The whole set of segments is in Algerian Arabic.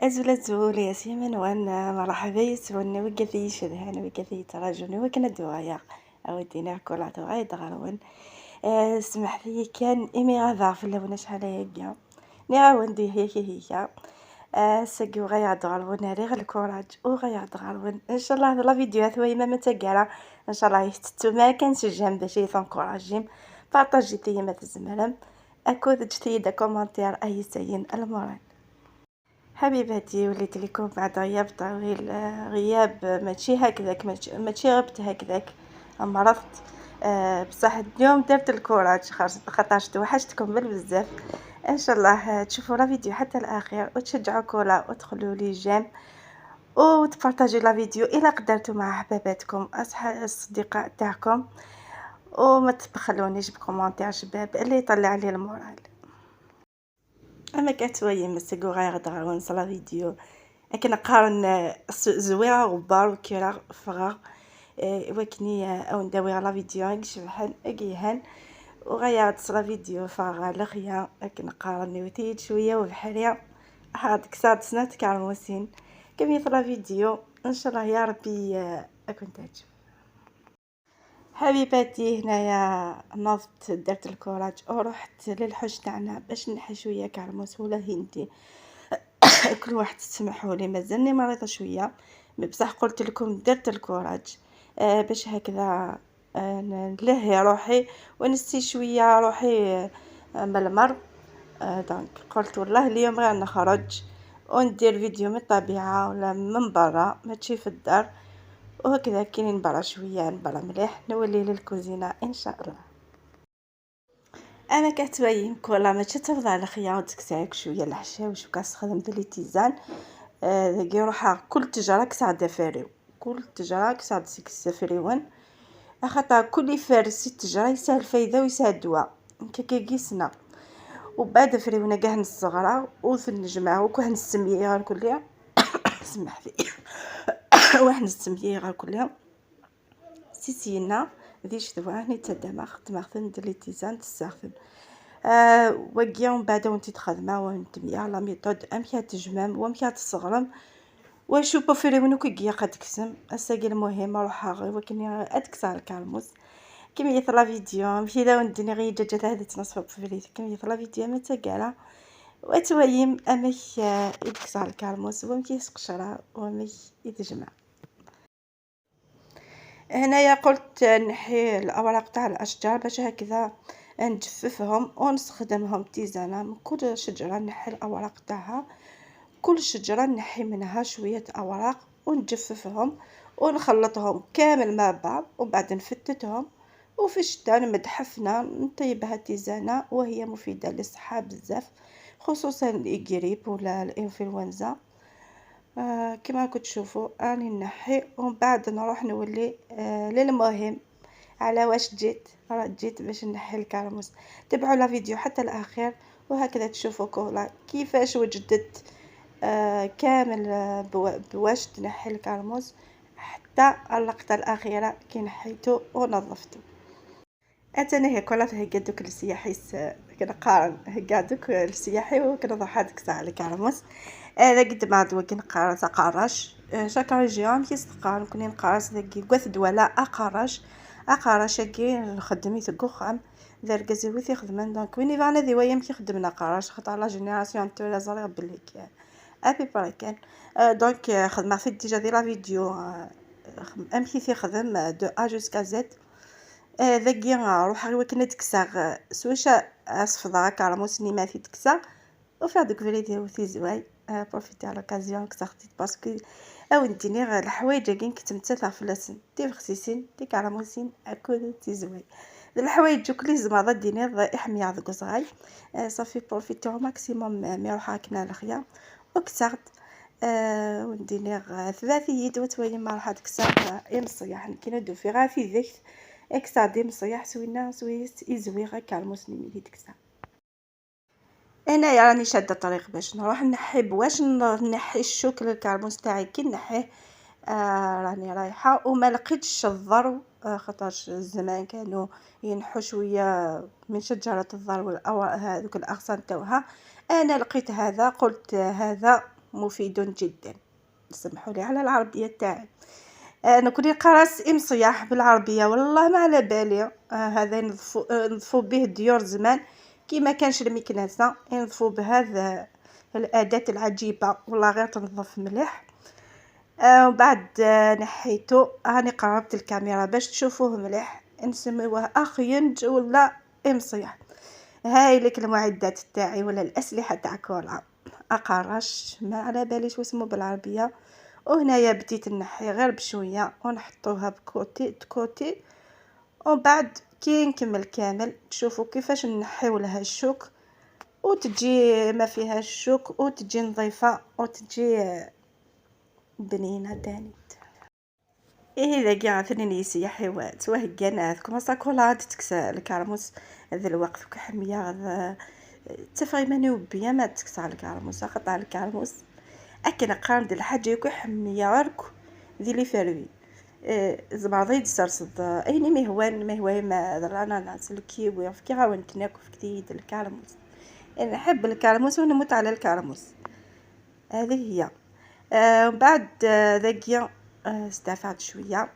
أزول أزول يا سيمن وانا مرحبا يسون وكذي شدهان وكذي تراجوني وكنا دوايا أودينا كل دوايا دغرون. سمح لي كان إمي غذا في اللون شحال هيا نعاون دي هي هي هي. سقي وغيا دغرون ريغ الكوراج وغيا دغرون ان شاء الله la vidéo ثوي ما متقرا ان شاء الله يستتو ما كانش j'aime باش يثنكوراجيم بارطاجي تي ما تزمرم اكود جتي دا commentaire اي سين ال moral. حبيباتي وليت لكم بعد غياب طويل، غياب ماشي هكذاك، ماشي غبت هكذاك، مرضت. بصح اليوم درت ال courage خاطرش توحشتكم بالبزاف. ان شاء الله تشوفوا la vidéo حتى الاخير وتشجعوا كولا وتخلوا لي j'aime وتبارطاجي la vidéo الى قدرتوا مع حباباتكم اصحاب الاصدقاء تاعكم، وما تبخلونيش ب commentaire شباب اللي يطلع لي ال moral. اما كتوي مسكو غير دغرون la vidéo لكن قارن زويره غبار وكرا فغا وكني او نداوي la vidéo شبحان اكيهان وغير la vidéo فغا لخيا لكن قارن وتيت شوية وبحريا هاد كساد سنات كارموسين كمية la vidéo. ان شاء الله يا ربي اكون تعجب. حبيباتي هنايا نضت درت ال courage ورحت للحوش تاعنا باش نحي شوية كرموس ولا هندي. كل واحد تسمحوا لي مازالني مريضه شوية، بصح قلت لكم درت ال courage باش هكذا نلهي روحي ونسي شوية روحي من المرض. donc قلت والله اليوم غير نخرج وندير فيديو من الطبيعة ولا من برا ماشي في الدار، وهكذا كي نبرا شوية نبرا مليح نولي للكوزينه ان شاء الله. انا كتبين كولا ماشي تفضل على خيار تكساك شوية الحشاوش وكنستخدم les tisanes. يروح كل تجرا كسعد فريو كل تجرا كسعد سفريون خاطر كل فارس تجرا يسهل الفايدة ويسهل الدواء كيكيسنا. وبعد فريونا كاع الصغرى وثنجمع وكون السمية غير كلها سمح لي واحد السمية غير كلها سيسينا ذي شتوا هني تدمغ تمغثن les tisanes تساخذن. وكيا ومن بعد وانتي تخدمه وانت la méthode امكا تجمم وامكا تصغرم وشو بوفري كي قد تكسم الساقي. المهم روح غير وكني اتكسر الكرموس كمية la vidéo مشي دا وندني غير جاجات هذه تنصف بفري كمية la vidéo ما تقالا وتويم امك يتكسر الكرموس وامك يسقشرا وامك يتجمع. هنايا قلت نحي الاوراق تاع الاشجار باش هكذا نجففهم ونستخدمهم tisane. من كل شجرة نحي الاوراق تاعها، كل شجرة نحي منها شوية اوراق ونجففهم ونخلطهم كامل مع بعض ومن بعد نفتتهم، وفي الشتاء نمد حفنة نطيبها tisane وهي مفيدة للصحة بزاف، خصوصا الإغريب ولا الانفلونزا. كما راكم تشوفوا راني نحي ومن بعد نروح نولي للمهم على واش جيت. راه جيت باش نحي الكرموس. تبعوا la vidéo حتى الاخير وهكذا تشوفوا كولا كيفاش وجدت كامل بواش تنحي الكرموس حتى اللقطة الاخيرة كي نحيته ونظفته. اتنا هي كولا هكا دوك السياحي كنقارن هكا دوك السياحي وكنضحك ديك الساعة الكرموس. هذا قد ما دوا كنقارن تقارش chaque région كيستقارن كوني نقارس ذاك كواث دوالا اقارش اقارش كي نخدم يتقخم ذا ركزي وثي خدمن. donc وين يبان ذي ويام كي خدمنا قارش خاطر la génération تو زريغ بلي à peu près كان. donc خدمة في déjà دي la vidéo ام كي تيخدم de A jusqu'à Z. ذاكي روح غير كنا تكساغ سويشا اصفضا كرموس ني ما في تكسا وفي هذوك فيديو وثي زواي profiter على l'occasion كساختي parce que او نديني الحوايج كي كتمتث فلاسن تي خسيسين تي كرموسين اكو تي زواي الحوايج كل زما ديني يحمي ذوك صغاي. صافي profiter maximum مي روح كنا الخيا وكسرت ونديني ثلاثيد وتوي ما راح تكسر يمصيح كي ندو في غا في ذيك اكسا دي مصيح سوينا سويس يزوي غا كالموس ني تكسر. انايا راني شاده الطريق باش نروح نحي بواش نحي الشوك للكرموس تاعي كي نحيه. راني رايحة وما لقيتش الضرو، خاطرش الزمان كانوا ينحوا شوية من شجرة الضرو هذوك الاغصان تاعها. انا لقيت هذا قلت هذا مفيد جدا. سمحوا لي على العربية تاعي، انا كل قراص امصياح بالعربية والله ما على بالي. هذا نظفوا به الديور زمان كي ما كانش المكنسة، ينظفوا بهذا الاداة العجيبة، والله غير تنظف مليح. وبعد نحيتو، هاني قربت الكاميرا باش تشوفوه مليح. نسميوه اخينج ولا امصيح. هاي لك المعدات تاعي ولا الاسلحة تاع كولا، اقرش ما على باليش واسمو بالعربية. وهنايا بديت نحي غير بشوية ونحطوها ب côté côté، ومن بعد كي نكمل كامل تشوفوا كيفاش نحيو لها الشوك، وتجي ما فيها الشوك وتجي نظيفة وتجي بنينه تاني. إيه ذاكي عثنين يسيح توهقنا كما كولا تكسى الكرموس هذا الوقت وكحمية تفغي ماني وبيا ما تكسى الكرموس، خطا الكرموس اكن قارد الحاجة يكو حمية غيرك ذي لي فروي. زعما سرصد ايني مهوان مهوان ما الاناناس الكيوي فكي غاون تناكل في كتيد الكرموس. انا نحب الكرموس ونموت على الكرموس. هذه هي. بعد ذاكيا استفعت شوية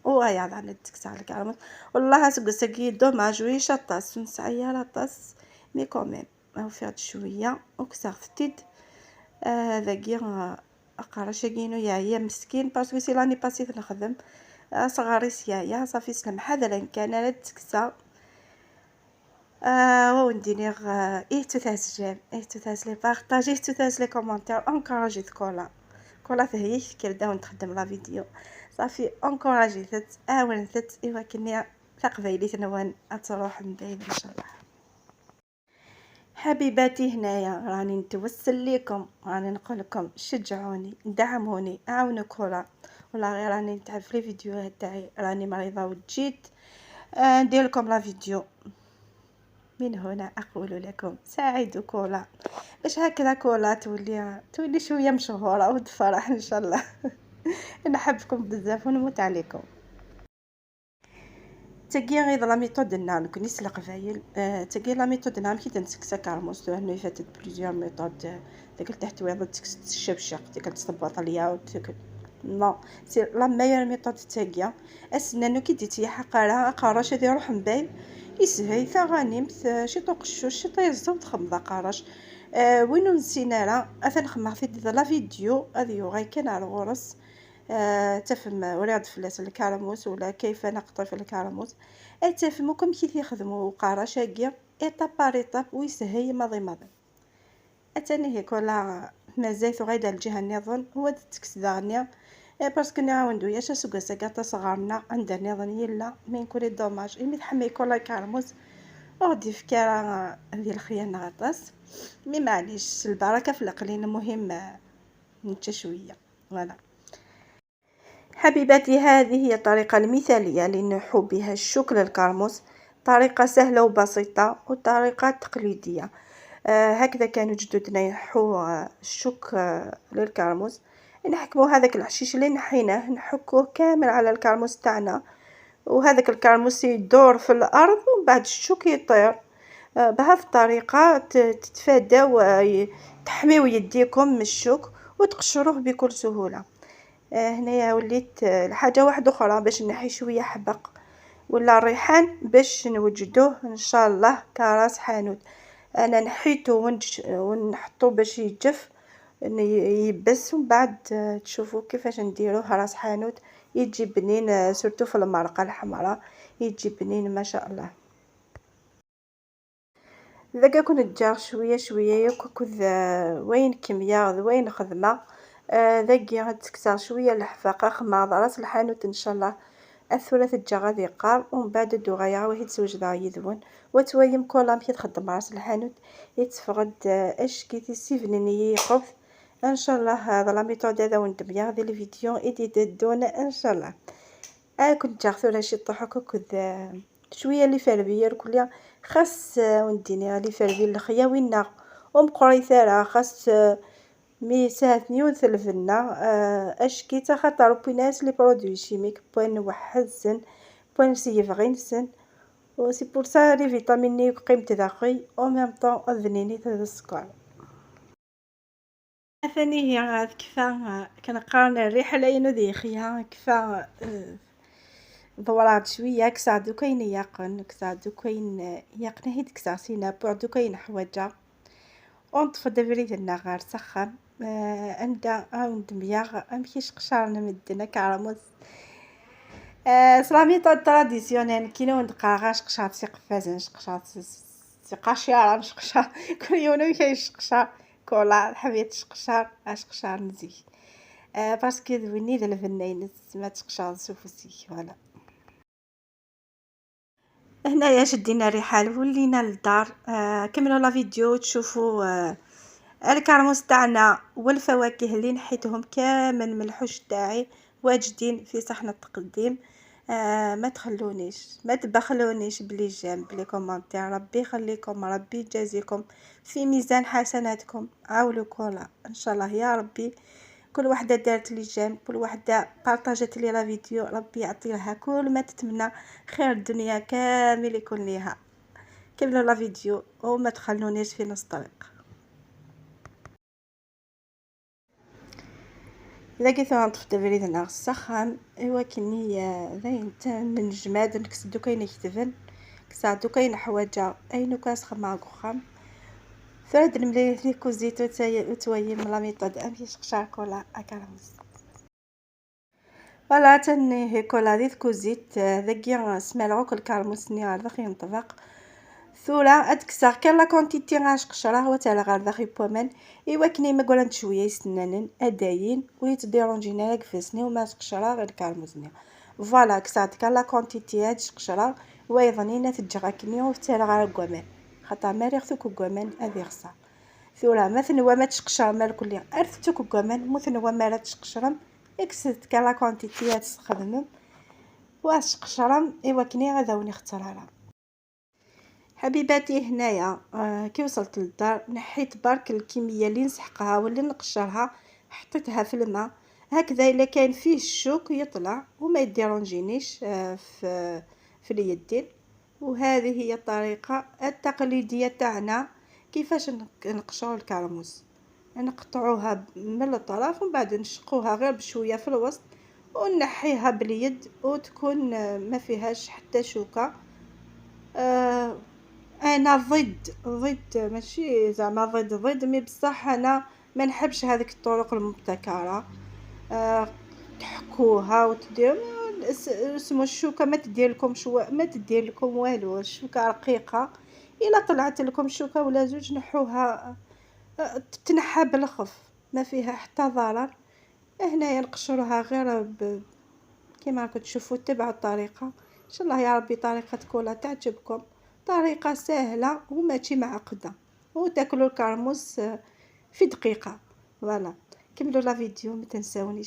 وغايا عندنا تكسع الكرموس. والله سكي dommage وي شطاس نسعيا لاطاس mais quand même وفيت شوية وكسرت ذاكيا اقرا كينو يا مسكين parce que c'est l'année passée نخدم صغاري يا صافي سلم هذا لان كان تكسا. وندير ايه تثاس j'aime، ايه تثاس les partages، ايه تثاس les commentaires. encouragez كولا كولا فهي كي نخدم la vidéo صافي encouragez ثت اون ثت ايوا كني تقبايليت نوان اتروح من بعيد ان شاء الله. حبيباتي هنايا راني نتوسل لكم، راني نقول لكم شجعوني، دعموني، عاونوا كولا. والله غير راني نتعب في les فيديوهات تاعي، راني مريضه وجيت ندير لكم la vidéo. من هنا اقول لكم ساعدوا كولا باش هكذا كولا تولي شوية مشهورة وتفرح ان شاء الله. نحبكم بزاف ونموت عليكم. تاكي غير la méthode نا نكونيس القبايل. تاكي la méthode نا كي تنسكسا كارموس انه فاتت plusieurs méthodes. داك تحت ويض تكس الشبشق ديك تصبط ليا وتك non c'est la meilleure méthode تاكيا اسنانو كي ديتي حقرا قراش هذي يروح مباين يسهي ثغانيمت شي طوق الشوش شي طيزو تخمض قراش. وينو نسينا راه اثن خمر في la vidéo هذه يوغاي كان على غرس. تفهم وريض فلاس الكرموس ولا كيف نقطف الكرموس، تفهموا كم كيف يخدموا قراشاكيا étape par étape ويسهي ماضي ماضي. اتاني هي كولا مازال غايدا الجهة النظن هو تكس داغنيا parce que نعاوندو ياش سوكا كاتا صغارنا عندنا نظن يلا mais نكوني dommage إمي تحمي كولا كرموس غادي فكرة ديال الخيانة غطاس mais معليش البركة في القليل، المهم نتا شوية voilà. حبيباتي هذه هي الطريقة المثالية لنحو بها الشوك للكرموس، طريقة سهلة وبسيطة وطريقة تقليدية. هكذا كانوا جدودنا ينحو الشوك للكرموس. نحكمو هذاك الحشيش اللي نحيناه نحكوه كامل على الكرموس تاعنا، وهذاك الكرموس يدور في الارض ومن بعد الشوك يطير. بهذه الطريقة تتفاداو تحميو يديكم من الشوك وتقشروه بكل سهولة. هنايا وليت الحاجة واحدة اخرى باش نحي شوية حبق ولا الريحان باش نوجدوه ان شاء الله كراس حانوت. انا نحيته ونحطو باش يجف يبس، ومن بعد تشوفوا كيفاش نديروه راس حانوت يجي بنين، surtout في المرقه الحمراء يجي بنين ما شاء الله. ذاك كنت جار شوية شوية ياك وين كمية وين خدمة. ذاكي غتكسر شوية الحفاقه خما راس الحانوت ان شاء الله الثلاث تجا غادي يقار، ومن بعد دو غايا وهي تزوج يذون وتويم كولا مشي تخدم راس الحانوت يتفقد اش كي تيسيفنني يقف ان شاء الله. هذا la méthode هذا وندم غادي الفيديو ايدي دون ان شاء الله. كنت جا شي طحك كذ شوية les fruits كلها خاص ونديني les fruits الخيا وينا ومقريثارا خاص mais ساعتني ونثلفنا اش كي تخاطر بيناس les produits chimiques بوين وحزن بوين سيفغينسن و c'est pour ça les vitamines قيمة ذاخي au même temps اذنيني السكر. ثاني هي كيفا كنقارن الريحة لا ذي خيها كيفا ضورات شوية كسا كاين ياقن كسا كاين ياقن هي كسا سينا بعدو كاين حواجه ونطفى دبريد غار سخن عند عند مياغ امكيش قشارنا مدنا كرموس c'est la méthode traditionnelle كي ندقا غاش قشار سي قفازن شقشار سي قاشيرة شقشار كل يوم كيشقشار كولا حبيت شقشار اش قشار نزيك parce que ذويني ذا الفنين ما تقشار سوفوسي voilà. هنايا شدينا الرحال ولينا للدار. كملوا la vidéo تشوفوا الكرموس تاعنا والفواكه اللي نحيتهم كامل من الحوش تاعي واجدين في صحن التقديم. ما تخلونيش ما تبخلونيش ب les j'aime ب les commentaires، ربي يخليكم ربي يجازيكم في ميزان حسناتكم. عاولوا كولا ان شاء الله يا ربي. كل وحده دارت les j'aime، كل وحده بارطاجت لي la vidéo، ربي يعطي لها كل ما تتمنى، خير الدنيا كامل يكون ليها. كملوا la vidéo وما تخلونيش في نص الطريق. اذا كي ثوان طفت بريدنا السخان ايوا كني ذاين من الجماد نكسدو كاين يكتفن كسادو كاين حواجه اينو كاس خما كخام فرد الملي لي كوزيتو تويم la méthode امشي شقشار كولا اكرمس voilà تاني كولا دي كوزيت ذاكي سمالغوك الكرموس ني غير داخل ينطبق ثورا ادكسر كان la quantité غاش قشرة هو تاع غير داخل بومان ايوا كني ما قولنت شوية يسنانن اداين ويتديرونجينا كفسني وما قشرة غير الكرموس voilà كسات كان la quantité هاد قشرة ويظنينا تجغا كني وتاع غير كوامان خاطر ما ريختو كوامان هذه خصها ثورا مثلا ما تشقشر مال كل ارثتو كوامان مثلا ما تشقشرم اكسد كان la quantité تستخدمم واش قشرم ايوا كني غادا وني اختارها. حبيباتي هنايا كي وصلت للدار نحيت برك الكمية اللي نسحقها واللي نقشرها حطيتها في الماء هكذا الا كاين فيه الشوك يطلع وما يديرونجينيش في اليدين. وهذه هي الطريقة التقليدية تاعنا كيفاش نقشروا الكرموس، نقطعوها من الطرف ومن بعد نشقوها غير بشوية في الوسط ونحيها باليد وتكون ما فيهاش حتى شوكه. انا ضد ماشي زعما ضد mais بصح انا ما نحبش هذيك الطرق المبتكره. تحكوها وتدير اسمو الشوكة ما تدير لكم شو ما تدير لكم والو، الشوكة رقيقه الا طلعت لكم شوكه ولا زوج نحوها تتنحى بالخف ما فيها حتى ضرر. هنايا نقشروها غير كيما راكم تشوفوا تبعوا الطريقة ان شاء الله يا ربي طريقه كولا تعجبكم، طريقه سهلة وماشي معقدة وتاكلوا الكرموس في دقيقة. voilà كملوا la vidéo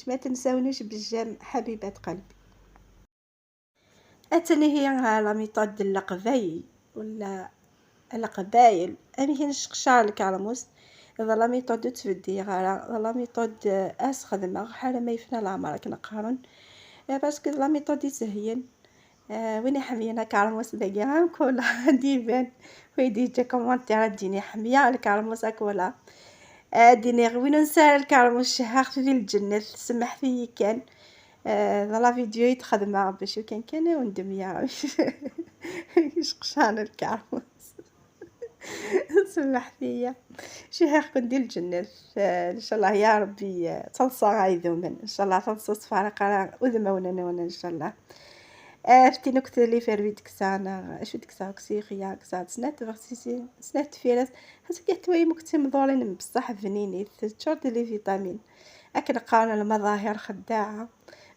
ما تنساونيش بال j'aime حبيبات قلبي. اتني هي la méthode القبايل ولا القبايل امي نشقشار الكرموس هذا la méthode تفدي غير la méthode اسخدمه حاله ما يفنى العمر كنقارن parce que la méthode يسهين. وين حمينا كرموس داكي كولا ديبان ويدي جا commentaire ديني حمية الكرموس كولا ديني وين نسال الكرموس شهاخ في الجنة سمح في كان la vidéo يتخدم باش كان وندم يا شقشان الكرموس سمح فيا شهاخ كندير الجنة ان شاء الله يا ربي تنصى غايذومن ان شاء الله تنصى صفارق وذمونا ان شاء الله. فتي نكتة اللي فير ديك اشو ديك ساعة كسيخيا كساعة سنات بغسيسي سنات فيرس خاصك كتوي مكتي مضورين بصح فنيني تشورت les vitamines اكن قارن المظاهر خداعة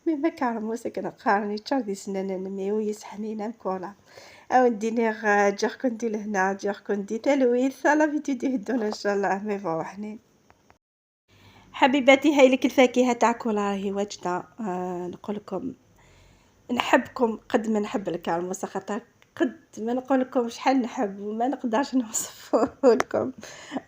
mais ما كرموس اكن قارن تشارد سنان مي ويسحنينا كولا او ديني جاخ كنتي لهنا جاخ كنتي تلويث la vidéo دي هدونا ان شاء الله مي فروحني. حبيباتي هاي لك الفاكهة تاع كولا راهي واجدة. نقول لكم نحبكم قد ما نحب الكرموس خاطر قد ما نقول لكم شحال نحب وما نقدرش نوصفه لكم.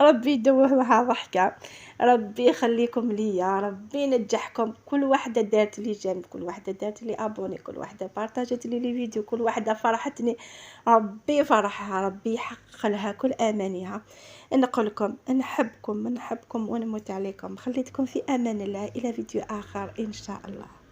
ربي يدومها ضحكه، ربي يخليكم ليا، ربي ينجحكم. كل واحدة دارت لي j'aime، كل واحدة دارت لي abonner، كل واحدة بارطاجت لي les vidéos، كل واحدة فرحتني، ربي يفرحها، ربي يحقق لها كل امانيها. نقول لكم نحبكم نحبكم ونموت عليكم. خليتكم في امان الله، الى فيديو اخر ان شاء الله.